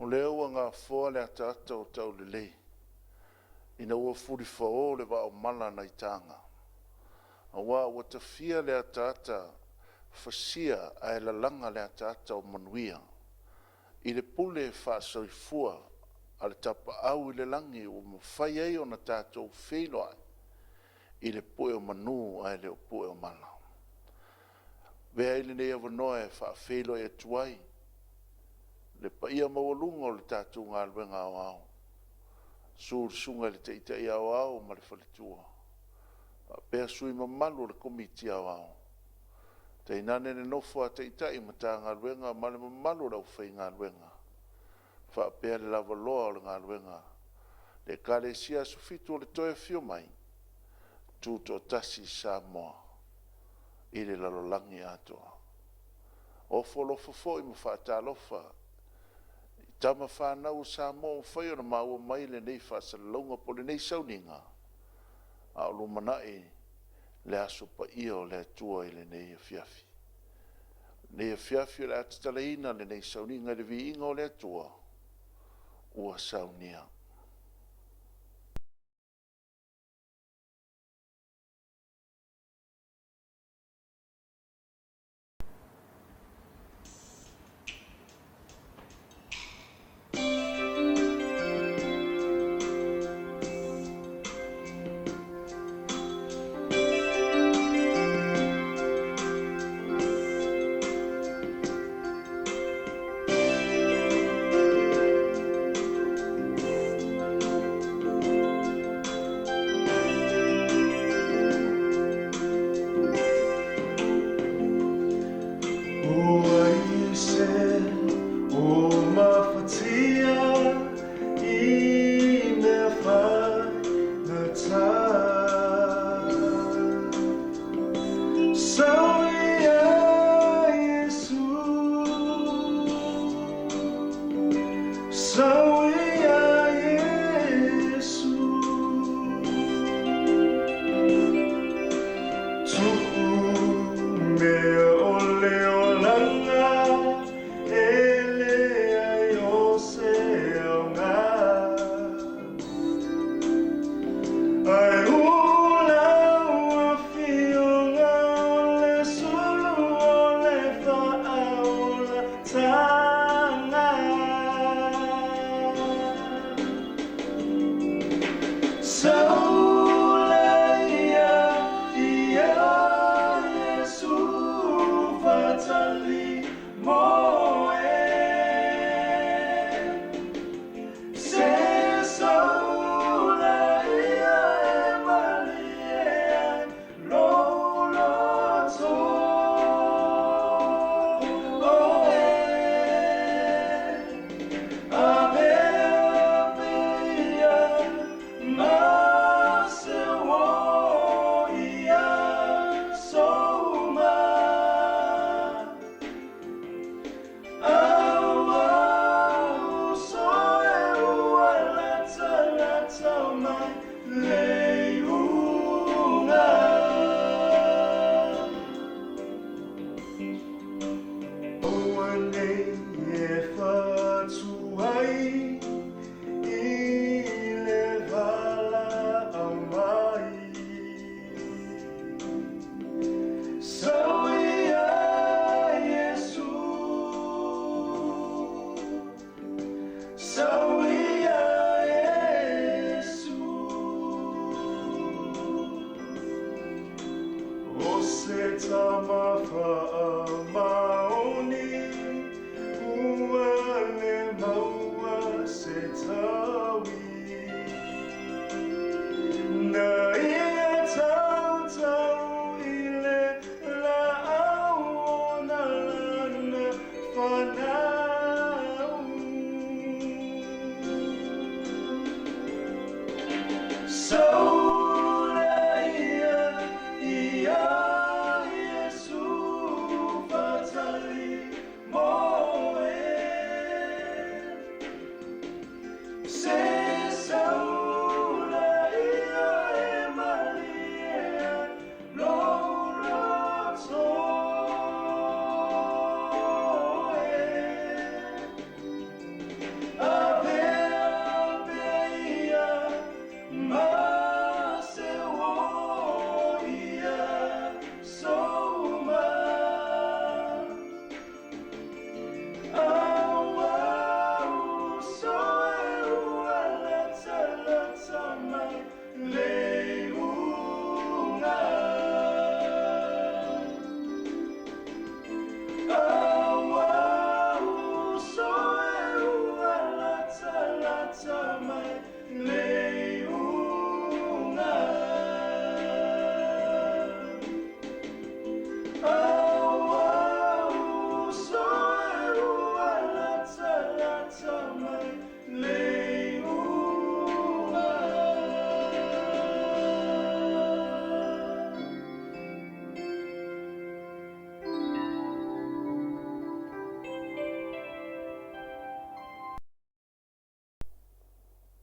O lea ua gafoa le ataata o taulelei ina ua fulifao le vaaomala nai taga, aua ua tafia le ataata fasia ae lalaga le ataata o manuia i le pule faasoifua a le Tapaau i le Lagi ua mafai ai ona tatou feiloai i le pue o manu ae le o pue o mala. Avea ai lenei avanoa e faafeiloai atu ai le paia maualuga o le tatou galuega aoao, susu le Susuga i le Taitai Aoao ma le faletua, faapea sui usufono mamalu o le Komiti Aoao, tainane le nofo a Taitai o Matagaluega ma le mamalu o le aufaigaluega, faapea le lavaloa o le galuega a le Ekalesia Aso Fitu o le Toe Afio Mai, Tutoatasi Samoa i le lalolagi atoa. Ofo alofa foi ma faatalofa i tama fanau a Samoa ua mafai ona maua mai lenei faasalalauga po o lenei sauniga a o lumanai le Aso Paia o le Atua i lenei afiafi. O lenei afiafi o le a tatalaina lenei sauniga i le viiga o le Atua ua saunia. O ai se o mafatia i mea faigata? Sau ia Iesu, sau ia Iesu, Tu'u mea o le olaga e leai o se aoga, Ae uu lau afioga o le sulu o le faaolataga. Sau ia ia Iesu fatali moe. Se saula ia e malie ai lou loto. Oh, eh. A mea ma se o ia soma. Au so e ua lata lata mai le iuga. Aua nei e fatu ai i le valaau mai. Sau ia Iesu, sau ia Iesu, O se tama faamaoni ua le maua se taui. Na ia tautau i le laau o na lana fanau.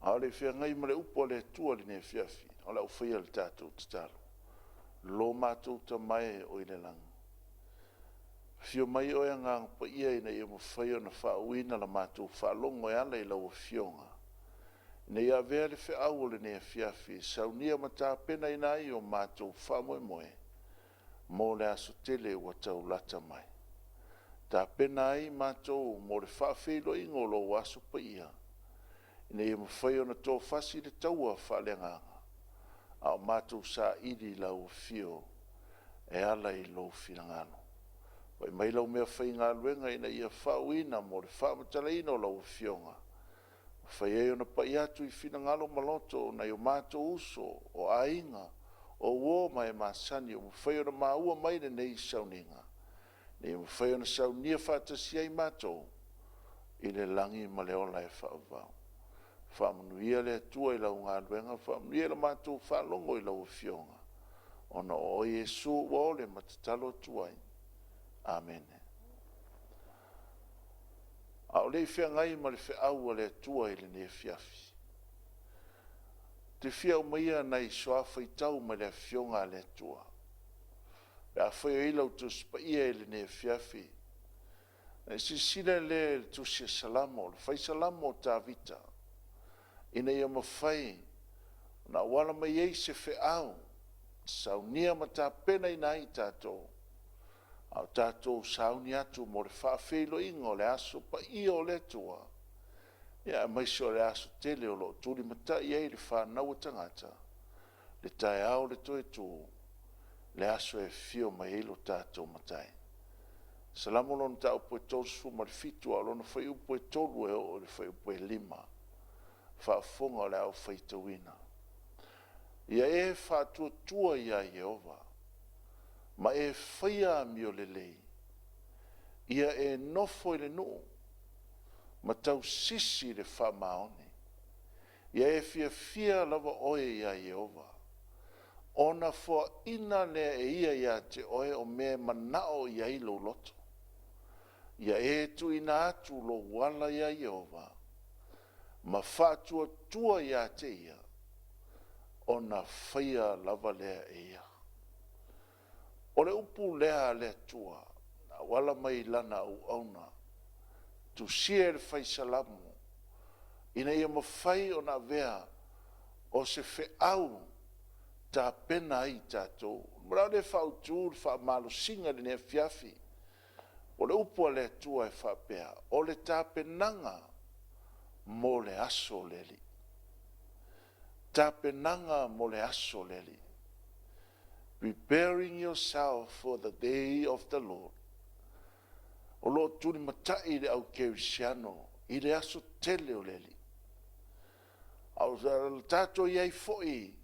A o le i feagai ma le upu a le Atua i lenei afiafi, o le a ou faia le tatou tatalo. Lo matou Tama e o i le lagi, afio mai Oe Agaga Paia ina ia mafai ona faauuina la matou faalogo e ala i lau Afioga, ina ia avea le feau o lenei afiafi e saunia ma tapenaina ai o matou faamoemoe mo le aso tele ua tau lata mai. Tapena ai matou mo le faafeiloaiga o lou Aso Paia, ina ia mafai ona toafasi le taua faaleagaga a o matou saili i lau afio e ala i lou finagalo. Fai mai lau meafaigaluega ina ia faauuina mo le faamatalaina o lau Afioga, e mafai ai ona pai atu i finagalo ma loto o nai o matou uso, o aiga, o uo ma e masani ua mafai ona maua mai lenei sauniga, ina ia mafai ona saunia faatasi ai matou i le lagi ma le ola e faavavau. Faamanuia le Atua i lau galuega, faamanuia i la matou faalogo i lau Afioga, ona o oe Iesu ua ole ma tatalo atu ai. Amene. A o le i feagai ma le feau a le Atua i lenei afiafi, ou te fia aumaia nai suafaitau mai le Afioga a le Atua. Pe afai o i ai lau Tusi Paia i lenei afiafi, ona e silasila lea i le tusi a Salamo, o le fai Salamo o Tavita, ina ia mafai ona auala mai ai se feau e saunia ma tapenaina ai tatou, a o tatou sauni atu mo le faafeiloaiga o le aso paia o le Atua, aemaise o le aso tele o lo o tulimatai ai le fanau a tagata, le taeao o le toe tu, le aso e afio mai ai lo tatou Matai. Salamo 37 a o lona fuaiupu e 3 e oo i le fuaiupu e 5. Faafofoga o le a ou faitauina. Ia e faatuatua ia Ieova ma e faia amio lelei, ia e nofo i le nuu ma tausisi i le faamaoni. Ia e fiafia lava oe ia Ieova, ona foaina lea e ia ia te oe o mea e manao i ai lou loto. Ia e tuuina atu lou ala ia Ieova, ma faatuatua ia te ia, ona faia lava lea e ia. O le upu lea a le Atua e auala mai i lana auauna, tusia e le fai Salamo, ina ia mafai ona avea o se feau e tapena ai tatou. O le a le faautu le faamalosiga i lenei afiafi. O le upu a le Atua e faapea, o le tapenaga mo le aso o le Alii. Tapenaga mo le aso o le Alii. Preparing yourself for the day of the Lord. O lo o tulimatai le au kerisiano i le aso tele o le Alii. A o tatou i ai foi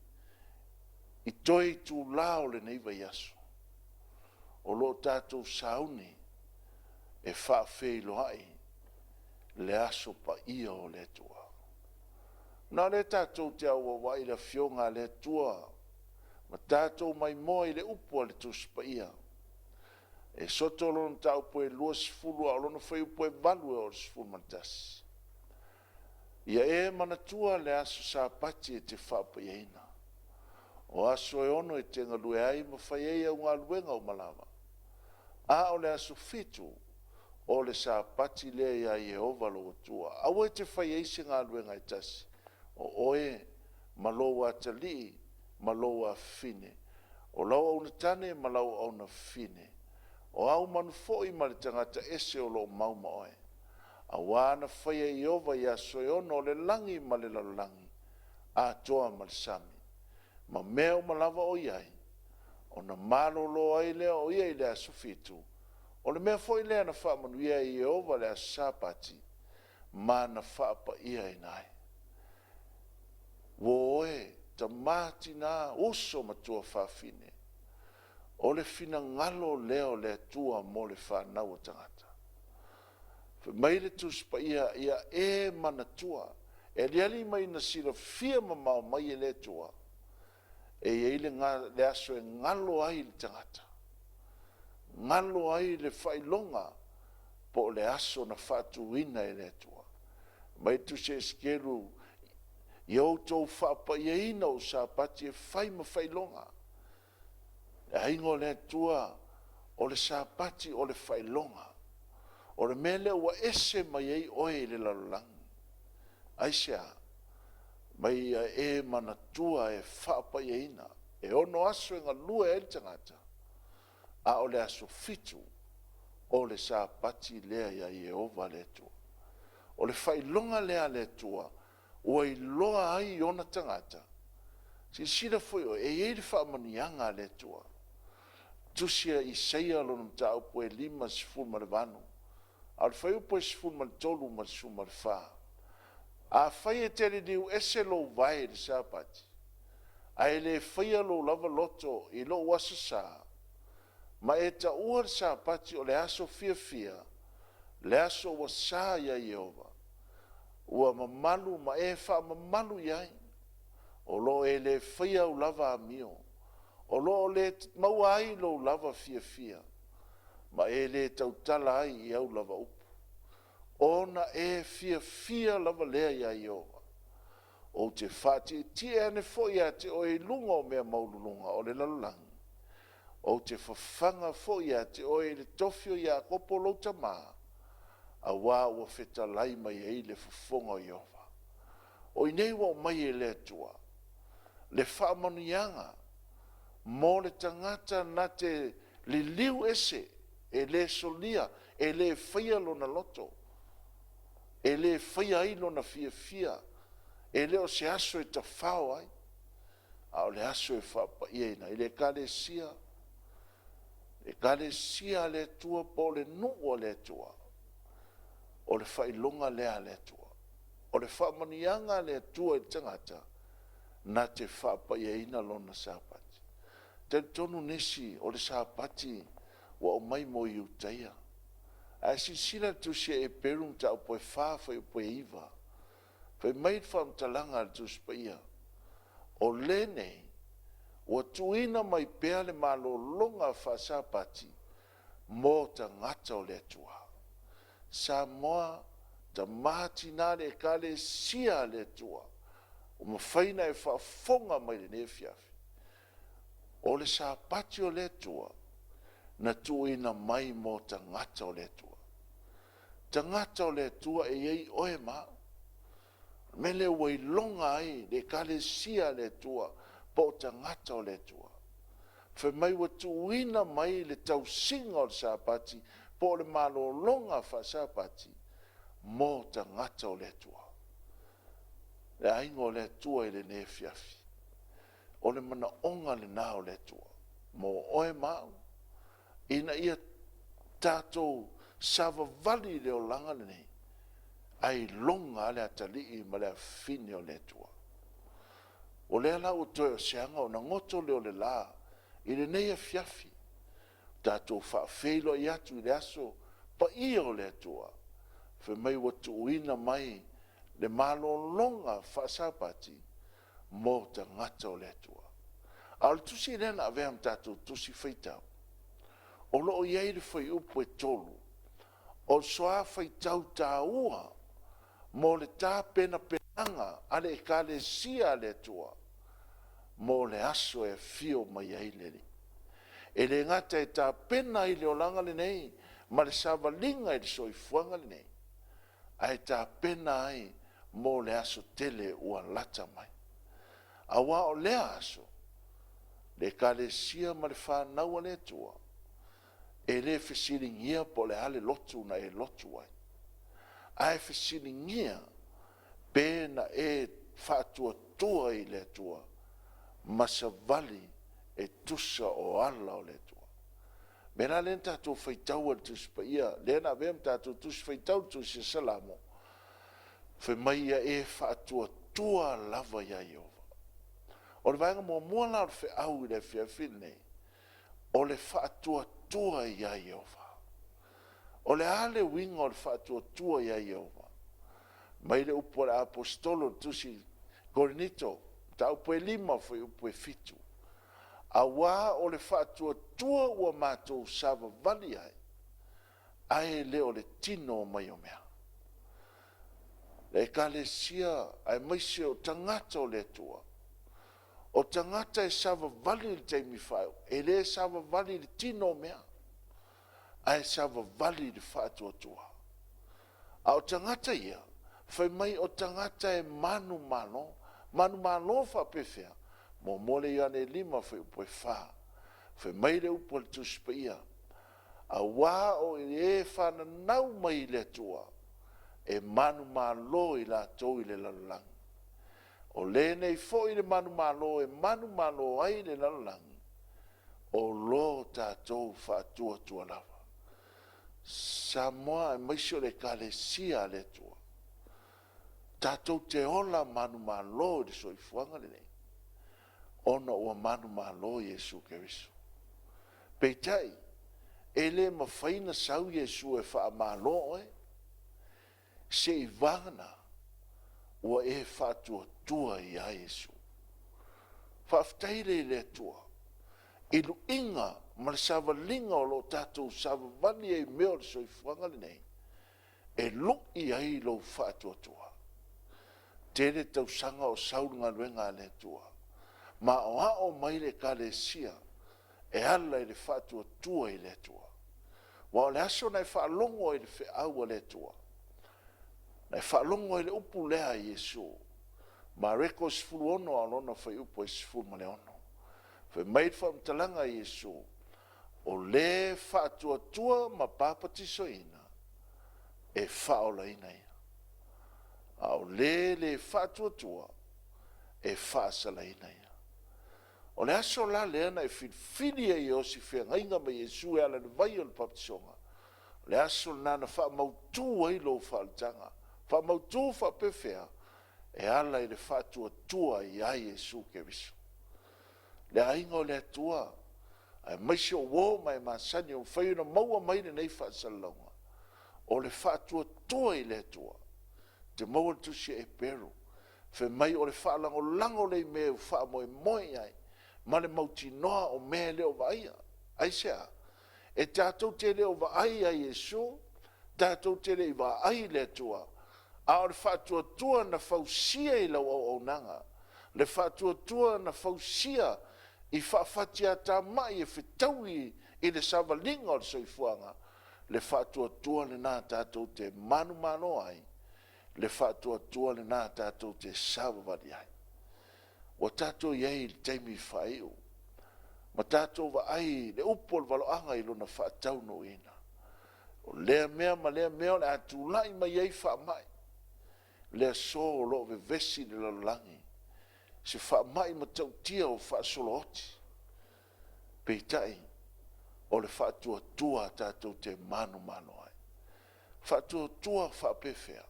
i toe itula o lenei vaiaso, o lo o tatou sauni e faafeiloai le aso paia o le Atua. Ona o lea tatou te auauai i le Afioga a le Atua ma tatou maimoa i le upu a le Tusi Paia, Esoto lona mataupu e 20 a o lona fuaiupu e 8 e oo i le 11. Ia e manatua le aso Sapati e te faapaiaina. O aso e ono e te galue ai ma fai ai au galuega uma lava, a o le aso fitu, o le Sapati lea ia Ieova lou Atua, aua e te faia ai se galuega e tasi, o oe ma lou atalii ma lou afafine, o lau auauna tane ma lau auauna fafine, o au manu foi ma le tagata ese o lo o mau ma oe. Aua na faia e Ieova i aso e ono le lagi ma le lalolagi atoa ma le sami, ma mea uma lava o i ai, ona malolo ai lea o ia i le aso fitu, o le mea foi lea na faamanuia ai e Ieova le aso Sapati ma na faapaiaina ai. Ua o e, tama, tina, uso ma tuafafine, o le finagalo lea o le Atua mo le fanau a tagata. Fai mai le Tusi Paia, ia e manatua. E aliali mai na silafia mamao mai e le Atua e i ai le aso e galo ai le tagata, galo ai le faailoga po o le aso na faatuina e le Atua. Fai mai le tusi a Esekielu. Ia outou faapaiaina ou Sapati e fai ma faailoga. Le aiga o le Atua, o le Sapati o le faailoga. O le mea lea ua ese mai ai oe i le lalolagi. Aisea? Ma ia e manatua e faapaiaina, e ono aso e galue ai le tagata, a o le aso 7, o le Sapati lea ia Ieova le Atua. O le faailoga lea a le Atua ua iloa ai i ona tagata. Silasila foi oe, e i ai le faamanuiaga a le Atua. Tusi a Isaia lona mataupu e 58, a o le fuaiupu e 13 ma le 14, Afai e te liliu ese lou vae i le Sapati, ae le faia lou lava loto i lou aso sa, ma e taua le Sapati o le aso fiafia, le aso ua sa ia Ieova, ua mamalu ma e faamamalu i ai, o lo o e le faia au lava amio, o lo o le maua ai lou lava fiafia, ma e le tautala ai i au lava upu, ona e fiafia lava lea ia Ieova. Ou te faatietie ane foi ia te oe i luga o mea maualuluga o le lalolagi, ou te fafaga foi ia te oe i le tofi o Iakopo lou tama, aua ua fetalai mai ai le fofoga o Ieova. O i inei ua aumai e le Atua le faamanuiaga mo le tagata na te liliu ese, e le solia, e le faia lona loto, e le faia ai lona fiafia, e le o se aso e tafao ai, a o le aso e faapaiaina ai le Ekalesia, Ekalesia a le Atua po o le nuu a le Atua. O le faailoga lea a le Atua. O le faamanuiaga a le Atua i le tagata na te faapaiaina lona Sapati. E talitonu nisi o le Sapati ua aumai mo Iutaia. Ae silasila i le tusi a Eperu mataupu e 4 fuaiupu e 9, fai mai le faamatalaga a le Tusi Paia, “O lenei ua tuuina mai pea le malologa faasapati mo tagata o le Atua.” Samoa, tama tina le Ekalesia a le Atua ua mafai ona e faafofoga mai i lenei afiafi, o le Sapati o le Atua na tuuina mai mo tagata o le Atua. Tagata o le Atua e i ai oe ma au. O le mea lea ua iloga ai le Ekalesia a le Atua po o tagata o le Atua. Fai mai ua tuuina mai le tausiga o le Sapati po o le malologa faasapati mo tagata o le Atua. Le aiga o le Atua i lenei afiafi, o le manaoga lena o le Atua mo oe ma au, ina ia tatou savavali i le olaga lenei, ae iloga lava le atalii ma le afafine o le Atua. O lea la ua toe o se aga ona goto lea o le la i lenei afiafi, tatou faafeiloai atu i le aso paia o le Atua, fai mai ua tuuina mai le malologa faasapati mo tagata o le Atua. A o le tusi lea na avea ma tatou tusi faitau, o lo o i ai le fuaiupu e 3, o le soa faitau taua mo le tapenapenaga a le Ekalesia a le Atua mo le aso e afio mai ai le Alii. E le gata e tapena ai i le olaga lenei ma le savaliga i le soifuaga lenei, ae tapena ai mo le aso tele ua lata mai. Aua o lea aso, le Ekalesia ma le fanau a le Atua, e le fesiligia po o le a le lotu na e lotu ai, ae fesiligia pe na e faatuatua i le Atua ma savali e tusa o ala o le Atua. O le mea la lea na tatou faitau ai i le Tusi Paia lea na avea ma tatou Tusi Faitau, le tusi a Salamo, fai mai ia e faatuatua lava ia Ieova. O le vaega muamua la o le feau i le afiafi lenei, o le faatuatua ia Ieova. O le a le uiga o le faatuatua ia Ieova? Fai mai le upu a le Aposetolo i le tusi i Korinito mataupu e 5 fuaiupu e 7, “Aua o le faatuatua ua matou savavali ai, ae le o le tino mai o mea.” Le Ekalesia aemaise o tagata o le Atua, o tagata e savavali i le taimi faaiu, e le savavali i le tino o mea, ae savavali i le faatuatua. A o tagata ia, fai mai o tagata e manumalo. Manumalo faapefea? 1 Ioane 5 fuaiupu 4. Fai mai le upu a le Tusi Paia, aua o e fananau mai i le Atua, e manumalo i latou i le lalolagi. O lenei foi le manumalo e manumalo ai le lalolagi, o lo tatou faatuatua lava. Samoa aemaise o le Ekalesia a le Atua, tatou te ola manumalo i le soifuaga lenei, ona ua manumalo Iesu Keriso. Peitai, e le mafai ona sau Iesu e faamalo oe, seivagana ua e faatuatua ia Iesu. Faafetai lea i le Atua i luiga ma le savaliga o lo o tatou savavali ai i mea o le soifuaga lenei, e lui ai lou faatuatua. E tele tausaga o sau le galuega a le Atua ma aoao mai le Ekalesia e ala i le faatuatua i le Atua. Aua o le aso na e faalogo ai i le feau a le Atua, na e faalogo ai i le upu lea a Iesu, Mareko 16 a o lona fuaiupu e 16. Fai mai le faamatalaga a Iesu, “O le faatuatua ma papatisoina, e faaolaina ia, a o le le faatuatua, e faasalaina ia.” O le aso la lea na e filifili ai e osi feagaiga ma Iesu e ala i le vai o le papatisoga, o le aso lena na faamautu ai lou faaolataga. Faamautu faapefea? E ala i le faatuatua ia Iesu Keriso. Le aiga o le Atua, aemaise o uo ma e masani ua mafai ona maua mai lenei faasalalauga, o le faatuatua i le Atua. Ou te maua le tusi a Eperu fai mai o le faalagolago lea i mea e faamoemoe i ai ma le mautinoa o mea e le o vaaia. Aisea? E tatou te le o vaai ia Iesu, tatou te le i vaai i le Atua, a o le faatuatua na fausia i lau auaunaga, le faatuatua na fausia i faafatiatamai e fetaui i le savaliga o le soifuaga, le faatuatua lena tatou te manumalo ai, le faatuatua lena tatou te savavali ai. Ua tatou i ai i le taimi faaiu ma tatou vaai i le upu o le valoaga i lona faataunuuina. O lea mea ma lea mea o le a tulai mai ai faamai. O le aso o lo o vevesi le lalolagi i se faamai matautia ua faasolo oti, peitai, o le faatuatua tatou te manumalo ai. Faatuatua faapefea?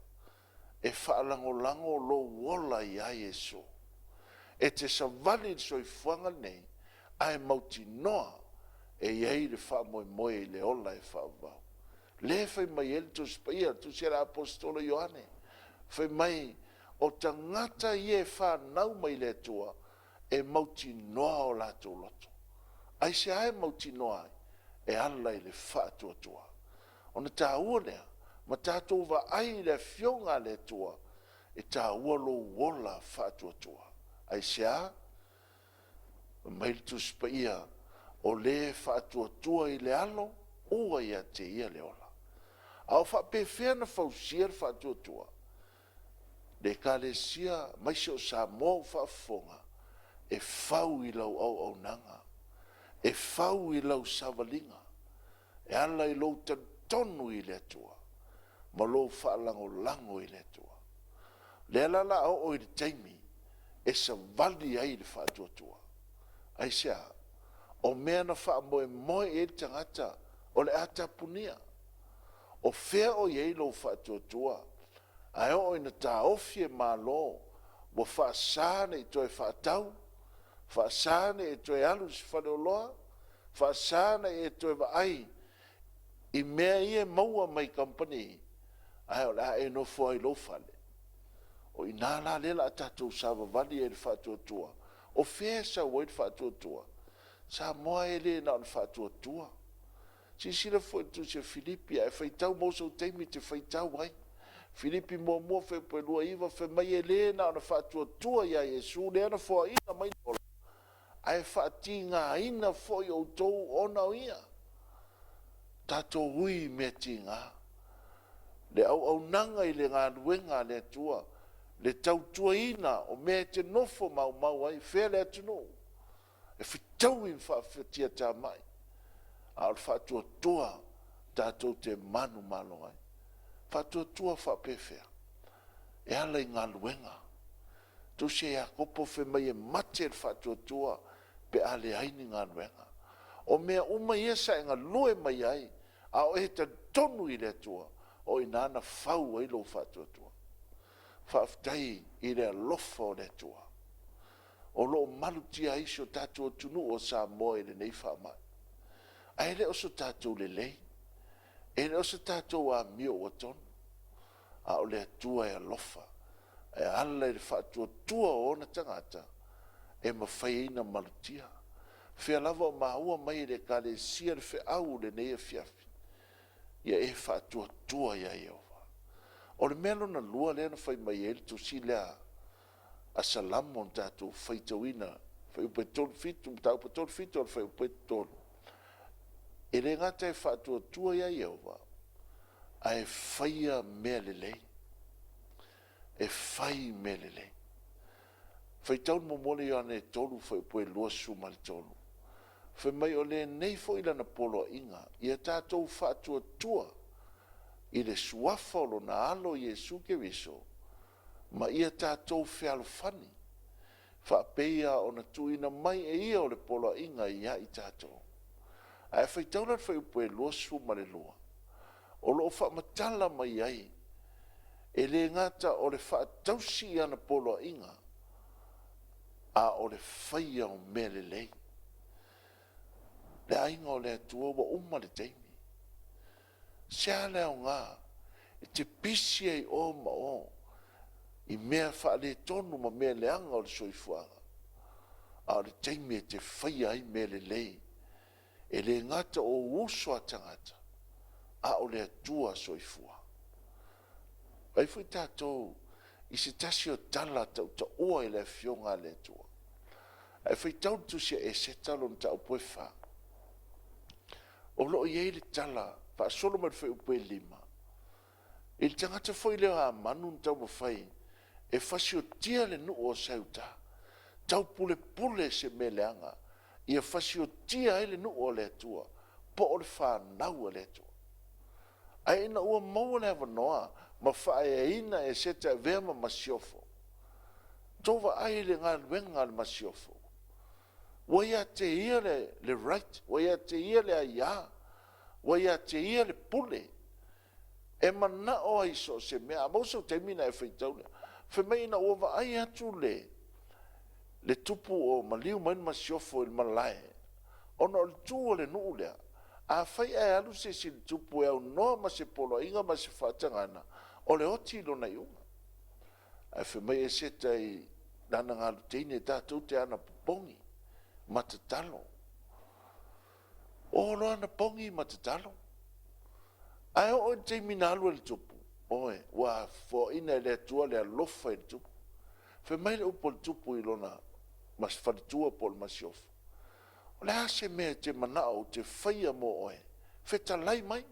E faalagolago lou ola ia Iesu. E te savali i le soifuaga lenei ae mautinoa e i ai le faamoemoe i le ola e faavavau. Lea e fai mai ai le Tusi Paia, le tusi a le Aposetolo o Ioane, fai mai, o tagata ia e fanau mai le Atua, e mautinoa o latou loto. Aisea e mautinoa ai? E ala i le faatuatua. Ona taua lea ma tatou vaai i le Afioga a le Atua, e taua lou ola faatuatua. Aisea? Fai mai le Tusi Paia, o le e faatuatua i le Alo, ua ia te ia le ola. A o faapefea ona fausia le faatuatua? Le Ekalesia aemaise o Samoa ua faafofoga, e fau i lau auaunaga, e fau i lau savaliga, e ala i lou talitonu i le Atua ma lou faalagolago i le Atua. O lea la o le a oo i le taimi e savali ai i le faatuatua. Aisea? O mea na faamoemoe i ai le tagata o le a tapunia. O fea o i ai lou faatuatua? Ae oo ina taofi e Malo ua faasa ona e toe faatau, faasa ona e toe alu i se faleoloa, faasa ona e toe vaai i mea ia e maua mai kamupani, ae o le a e nofo lava i lou fale. O i ina la lea o le a tatou savavali ai i le faatuatua. O fea e sau ai le faatuatua? Samoa e le na o le faatuatua. Silasila foi i le tusi a Filipi, a e faitau, maua sou taimi e te faitau ai. Filipi muamua fuaiupu e 29 fai mai e le na ona faatuatua ia Iesu lea na foaina mai le ola, ae faatigaina foi outou ona o Ia. Tatou ui i mea tiga, le auaunaga i le galuega a le Atua, le tautuaina o mea e te nofo maumau ai, fea le atunuu e fetaui ma faafatiatamai, a o le faatuatua tatou te manumalo ai. Faatuatua faapefea? E ala i galuega. Tusi ia Iakopo fai mai e mate le faatuatua pe a leai ni galuega. O mea uma ia sa e galue mai ai a o e talitonu i le Atua, o i ina na fau ai lou faatuatua. Faafetai i le alofa o le Atua o lo o malutia ai si o tatou atunuu o Samoa i lenei faamai. Ae le o so tatou lelei, e le o se tatou amio ua tonu, a o le Atua e alofa e ala i le faatuatua o ona tagata e mafai ai ona malutia. O fea lava o maua mai e le Ekalesia le feau i lenei afiafi, ia e faatuatua ia Ieova. O le mea lona lua lea na fai mai ai le tusi lea a Salamo na tatou faitauina, Fuaiupu 37, Mataupu 37 i le Fuaiupu 3, e le gata e faatuatua ia Ieova, ae faia mea lelei, e fai mea lelei. Faitau le 1 Ioane 3 fuaiupu 23, fai mai o lenei foi lana poloaiga, ia tatou faatuatua i le suafa o lona Alo o Iesu Keriso ma ia tatou fealofani, faapei ona tuuina mai e ia o le poloaiga ia i tatou. Ae faitau la i le fuaiupu 22, o lo o faamatala mai ai, e le gata o le faatausi i ana poloaiga, a o le faia o mea lelei. Le aiga o le Atua, ua uma le taimi. Se a le aoga e te pisi ai i o ma o i mea faaletonu ma mea leaga o le soifuaga, a o le taimi e te faia ai mea lelei, e le gata o ou uso a tagata, a o le Atua soifua. Vaai foi tatou i se tasi o tala tautaua i le Afioga a le Atua. A e faitau i le tusi a Eseta lona mataupu e 4, o lo o i ai le tala faasolo mai le fuaiupu 5, i le tagata foi lea o Hamanu na taumafai e fasiotia le nuu o Siuta, taupulepule se mea leaga ia fasiotia ai le nuu a le Atua po o le fanau a le Atua. Ae ina ua maua le avanoa ma faaeaina Eseta e avea ma masiofo, tou vaai i le galuega a le masiofo, ua ia te ia le right, ua ia te ia le aia, ua ia te ia le pule e manao ai i so o se mea. A maua sou taimi ona e faitau lea. Fai mai ina ua vaai atu le tupu o maliu mai le masiofo i le malae, ona o le tu a le nuu lea, afai ae alu se isi i le tupu e aunoa ma se poloaiga ma se faatagaga, o le oti lona iuga. Ae fai mai Eseta i lana galu teine tatou te anapopogi ma tatalo. O loa anapogi ma tatalo. Ae oo i le taimi na alu ai le tupu, oi, ua foaina e le Atua le alofa i le tupu. Fai mai le upu a le tupu i lona faletua po o le masiofo, O le a se mea e te manao ou te faia mo oe? Fetalai mai.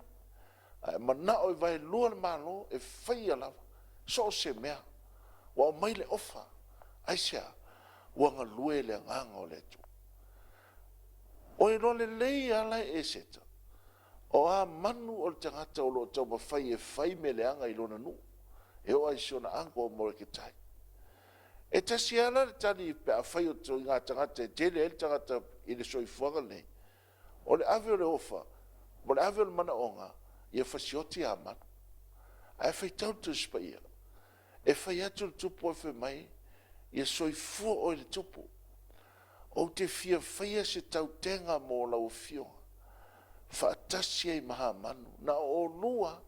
A e manao e vaelua le Malo, e faia lava, so o se mea. Ua aumai le ofa. Aisea? Ua galue le Agaga o le Atua. Ua iloa lelei lava la e Eseta, o Hamanu o le tagata o lo o taumafai e fai mea leaga i lona nuu, e oo lava i si ona uncle o Moreketai. E tasi lava la le tali pe afai o ituaiga tagata e tele ai le tagata i le soifuaga lenei, o le ave o le ofa ma le ave o le manaoga ia fasioti Hamanu. Ae faitau le Tusi Paia, e fai atu le tupu ae fai mai, ia soifua oe le tupu, ou te fia faia se tautega mo lau afioga faatasi ai ma Hamanu, na o oulua lava,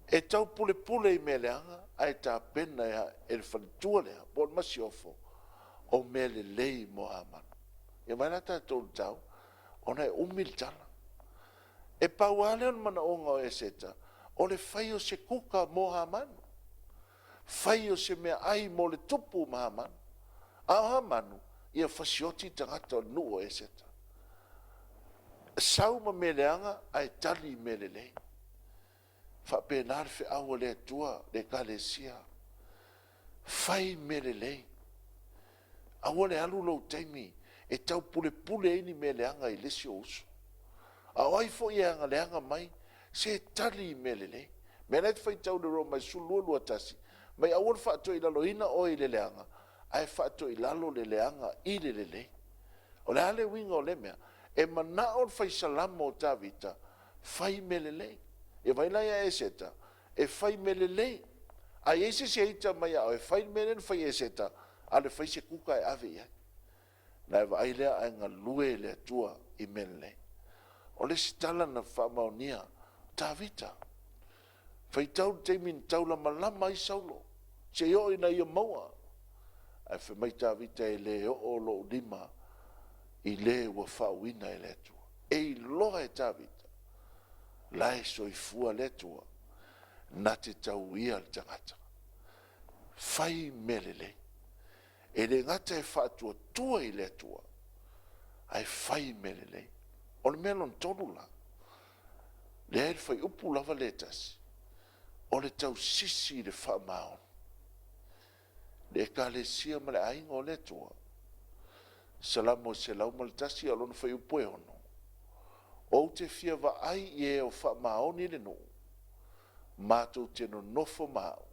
e taupulepule i mea leaga ae tapena e le faletua lea po o le masiofo, o mea lelei mo Hamanu. Ia vaai la tatou i le taua, ona e umi le tala. E pau lava lea o le manaoga o Eseta, O le fai o se kuka mo Hamanu, fai o se meaai mo le tupu ma Hamanu. A o Hamanu, ia fasioti tagata o le nuu o Eseta. Sau ma mea leaga ae tali i mea lelei. E faapena le feau a le Atua i le Ekalesia, fai mea lelei, aua le alu lou taimi e taupulepule ai ni mea leaga i le isi ou uso. A o ai foi e aga leaga mai, se tali i mea lelei. O le mea lena e te faitau i le Roma 12:21, fai mai aua le faatoilaloina oe i le leaga, ae faatoilalo le leaga i le lelei. O le a le uiga o lea mea? E manao le fai Salamo o Tavita, fai mea lelei. Ia vaai la ia Eseta, e fai mea lelei. A i ai se isi e ita mai ia oe, fai le mea lea na fai e Eseta, alu e fai se kuka ae ave i ai. Ona e vaai lea ae galue le Atua i mea lelei. O le isi tala na faamaonia, o Tavita. Faitau i le taimi na taulamalama ai Saulo seia oo ina ia maua. Ae fai mai Tavita, e le oo lou lima i le ua faauuina e le Atua. E iloa e Tavita o la e soifua le Atua na te tauia le tagata. Fai mea lelei. E le gata e faatuatua i le Atua, ae fai mea lelei. O le mea lona tolu la, lea i le fuaiupu lava lea e 1, o le tausisi i le faamaoni. Le Ekalesia ma le aiga o le Atua, Salamo 101 6, Ou te fia vaai i e o faamaoni i le nuu, matou te nonofo ma au.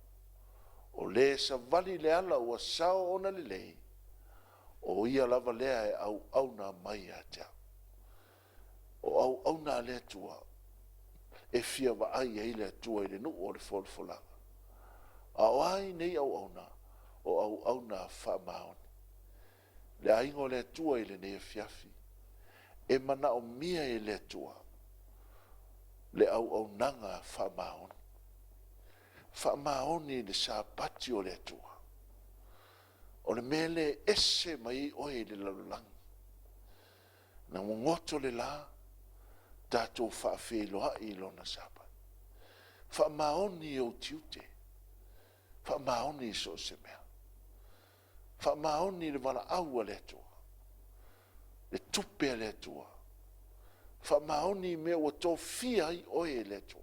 O le e savali i le ala ua sao ona lelei, o ia lava lea e auauna mai ia te au. O auauna a le Atua, e fia vaai i ai le Atua i le nuu o le folafolaga. A o ai nei auauna? O auauna faamaoni. Le aiga o le Atua i lenei afiafi, e manaomia e le Atua le auaunaga faamaoni. Faamaoni i le Sapati o le Atua. O le mea lea e ese mai ai oe i le lalolagi. Na goto le la, tatou faafeiloai i Lona Sapati. Faamaoni i ou tiute, faamaoni i so o se mea. Faamaoni i le valaau a le Atua, le tupe a le Atua. Faamaoni i mea ua tofia ai oe e le Atua.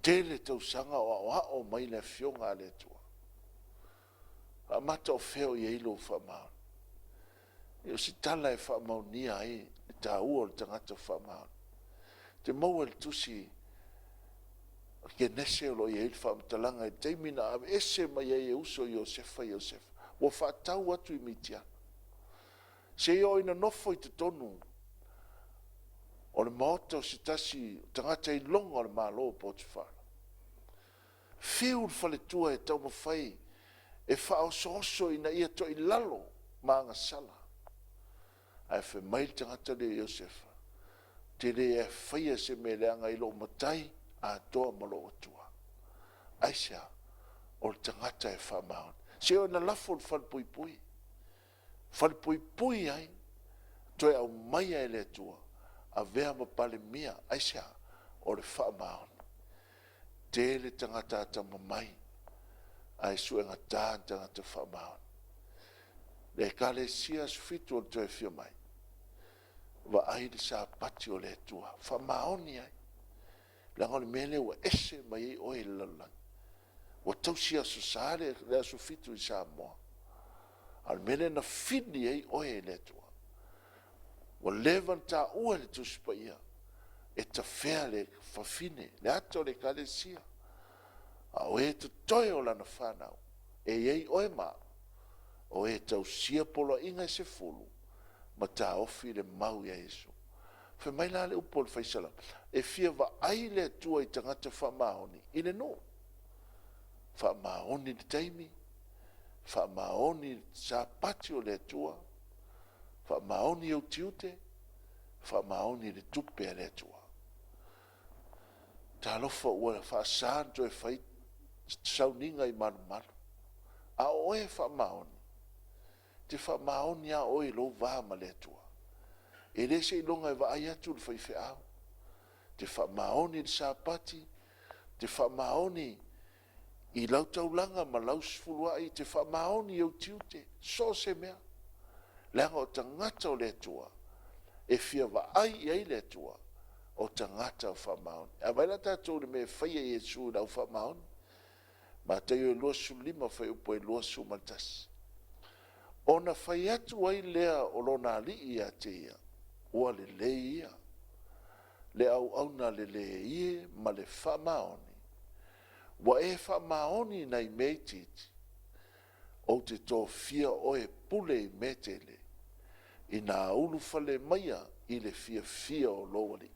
Tele tausaga o aoao mai le Afioga a le Atua. Amata o fea o i ai lou faamaoni? O se tala e faamaonia ai le taua o le tagata faamaoni. Ou te maua i le tusi a Kenese o lo o i ai le faamatalaga i le taimi na aveese mai ai e uso i Iosefa Iosefa, ua faatau atu i Mitiana, seia oo ina nofo i totonu o le maota o se tasi o tagata iloga o le malo o Potifara. Fiu le faletua e taumafai e faaosooso ina ia toilalo ma agasala, ae fai mai le tagata lea ia Iosefa, “Ou te le faia se mea leaga i lou matai atoa ma lou atua.” Aisea? O le tagata e faamaoni. Seia oo ina lafo i le falepuipui, falepuipui ai, toe aumaia e le Atua, avea ma Palemia. Aisea? O le faamaoni. Tele tagata atamamai, ae suegata tagata faamaoni. Le Ekalesia Aso Fitu o le toe afio mai, vaai le Sapati o le Atua, faamaoni ai, leaga o le mea lea ua ese mai ai oe i le lalolagi. Ua tausi Aso Sa le aso Fitu i Samoa, a o le mea lea na fili ai oe e le Atua. Ua leva ona taua e le Tusi Paia, e tafea le fafine, le ata o le Ekalesia, a o e totoe o lana fanau, e i ai oe ma au, o e tausia poloaiga e 10 ma taofi le mau ia Iesu. Fai mai la le upu a le Fai Salamo, e fia vaai le Atua i tagata faamaoni i le nuu. Faamaoni i le taimi, faamaoni i le Sapati o le Atua, faamaoni i ou tiute, faamaoni i le tupe a le Atua. Talofa ua faasa ona toe fai sauniga i malumalu, a o oe e faamaoni, e te faamaoni lava oe i lou va ma le Atua. E le seiloga e vaai atu le faifeau. Te faamaoni i le Sapati, te faamaoni i lau taulaga ma lau sefuluai, te faamaoni i ou tiute, so o se mea. Leaga o tagata o le Atua, e fia vaai i ai le Atua, o tagata faamaoni. A vaai la tatou i le mea e faia e Iesu i le au faamaoni? Mataio 25 fuaiupu 21. Ona fai atu ai lea o lona alii ia te ia, ua lelei ia le auauna lelei e ma le faamaoni, ua e faamaoni i nai mea itiiti, ou te tofia oe e pule i mea e tele, ina ulufale maia i le fiafia o lou alii.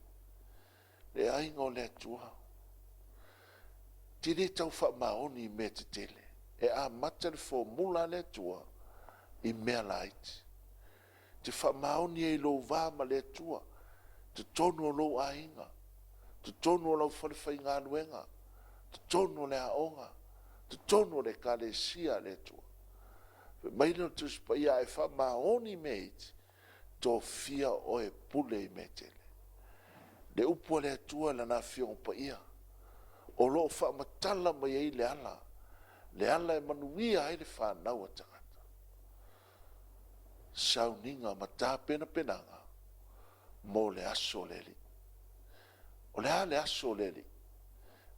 Le aiga o le Atua, e te le tau faamaoni i mea tetele, e amata le formula a le Atua i mea laiti. E te faamaoni ai i lou va ma le Atua, totonu o lou aiga, totonu o lau falefaigaluega, totonu o le aoga, totonu o le ekalesia a le Atua. Fai mai lea o le Tusi Paia, a e faamaoni i mea iti, tofia oe e pule i mea e tele. Le upu a le Atua i Lana Afioga Paia, o lo o faamatala mai ai le ala, le ala e manuia ai le fanau a tagata. Sauniga ma tapenapenaga mo le aso o le Alii. O le a le aso o le Alii?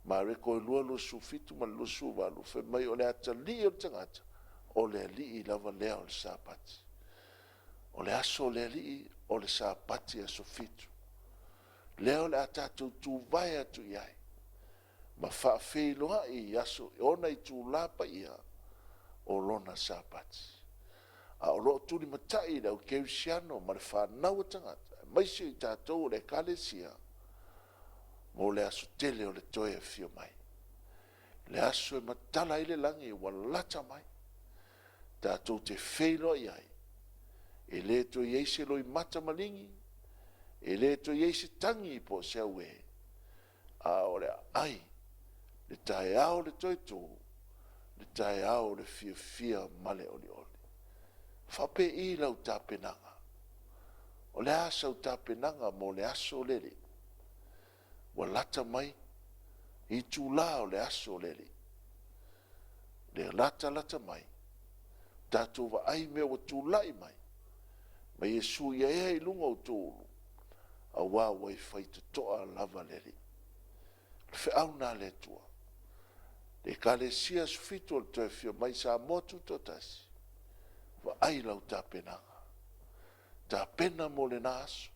Mareko e 2:27 ma le 28, fai mai o le atalii o le tagata, o le Alii lava lea o le Sapati. O le aso o le Alii o le Sapati aso fitu, lea o le a tatou tuvae atu i ai ma faafeiloai i ona itula paia o lona Sapati. A o lo o tulimatai le au kerisiano ma le fanau a tagata, aemaise i tatou o le Ekalesia, mo le aso tele o le toe afio mai. Le aso e matala ai le lagi ua lata mai, tatou te feiloai ai, e le toe i ai se loimata maligi, e le toe i ai se tagi po o se auē, a o le aai, le taeao o le toe tu, le taeao o le fiafia ma le olioli. E faapei lau tapenaga? O le a sau tapenaga mo le aso lea? Ua lata mai itula o le aso o le Alii, le latalata mai, tatou vaai i mea ua tulai mai, ma Iesu ia ea i luga outou ulu, aua ua i faitotoa lava le Alii. O le feau lena a le Atua. Le Ekalesia Aso Fitu o le Toe Afio Mai Samoa Tutoatasi, vaai lau tapenaga, tapena mo lena aso.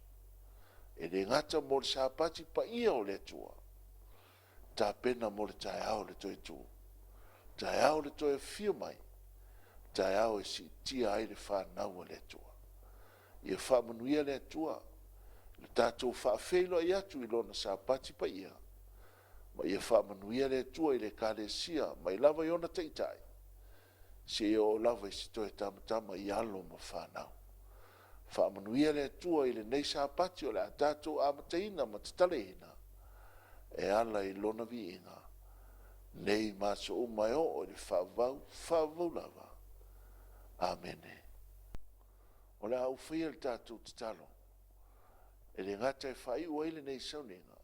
E le gata mo le Sapati paia o le Atua, tapena mo le taeao o le toe tu, taeao o le toe afio mai, taeao e siitia ai le fanau a le Atua. Ia faamanuia le Atua i lo tatou faafeiloai atu i Lona Sapati paia, ma ia faamanuia le Atua i le Ekalesia mai lava i ona taitai seia oo lava i se toe tamatama i alo ma fanau. Faamanuia le Atua i lenei Sapati o le a tatou amataina ma tatalaina e ala i Lona viiga nei ma aso uma e oo i le faavavau, faavavau lava. Amene. O le a ou faia le tatou tatalo e le gata e faaiu ai lenei sauniga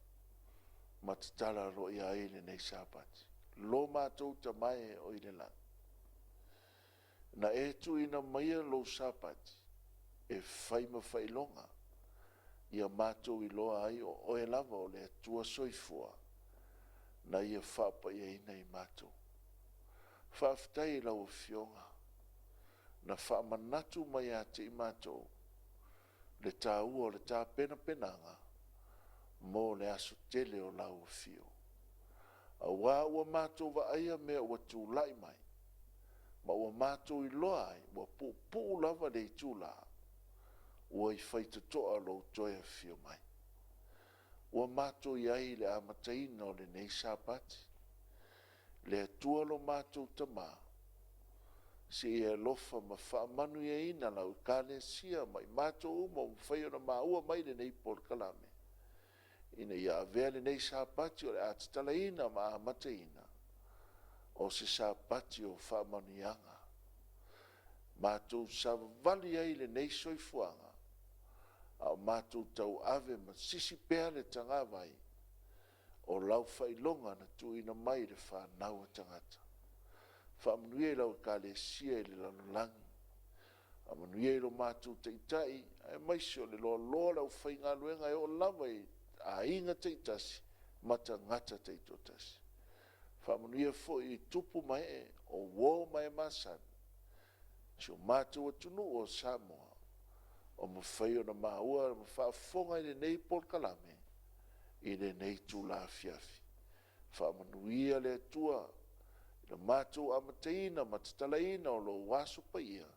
ma tatala aloaia ai lenei Sapati. Lo matou Tama e o i le lagi, na e tuuina maia lou Sapati e fai ma faailoga ia matou iloa ai o oe lava o le Atua Soifua na ia faapaiaina i matou. Faafetai i lau Afioga na faamanatu mai ia te i matou le taua o le tapenapenaga mo le aso tele o lau afio. Aua ua matou vaaia mea ua tulai mai, ma ua matou iloa ai ua puupuu lava le itula ua i faitotoa lou toe afio mai. Ua matou i ai i le amataina o lenei Sapati. Le Atua lo matou Tama, se i e alofa ma faamanuiaina lau Ekalesia ma i matou uma ua mafai ona maua mai lenei polokalame, ina ia avea lenei Sapati o le a tatalaina ma amataina, o se Sapati o faamanuiaga, matou savavali ai i lenei soifuaga a o matou tauave ma sisi pea le tagavai. O lau faailoga na tuuina mai i le fanau a tagata. Faamanuia i lau Ekalesia i le lalolagi. Faamanuia i lo matou Taitai aemaise o le loaloa o le aufaigaluega e oo lava i aiga taitasi ma tagata taitoatasi. Faamanuia foi i tupu ma ee, o uo ma e masani, si o matou atunuu o Samoa o mafai ona maua ma faafofoga i lenei polokalame i lenei itula afiafi. Faamanuia le Atua i le matou amataina ma tatalaina o lou Aso Paia,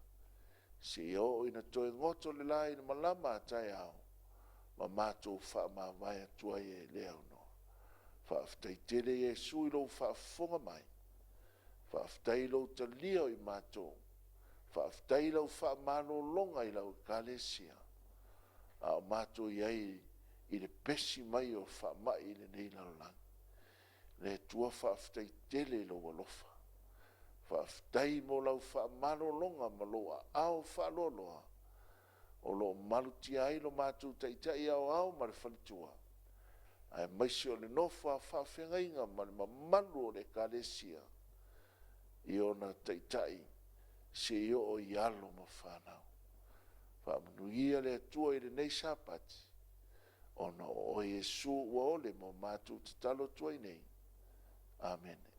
seia oo ina toe goto le la i le malama a taeao, ma matou faamavae atu ai i lea avanoa. Faafetai tele Iesu i lou faafofoga mai, faafetai i lou talia o i matou, faafetai i lau faamalologa i lau Ekalesia a o matou i ai i le pesi mai o faamai i lenei lalolagi. Le Atua faafetai tele i lou alofa, faafetai mo lau faamalologa ma lou aao faaloaloa o lo o malutia ai lo matou Taitai Aoao ma le faletua, aemaise o le nofo a faafeagaiga ma le mamalu o le Ekalesia i ona taitai seia oo i alo ma fanau. Faamanuia le Atua i lenei Sapati, ona o oe Iesu ua ole mo matou tatalo atu ai nei. Amene.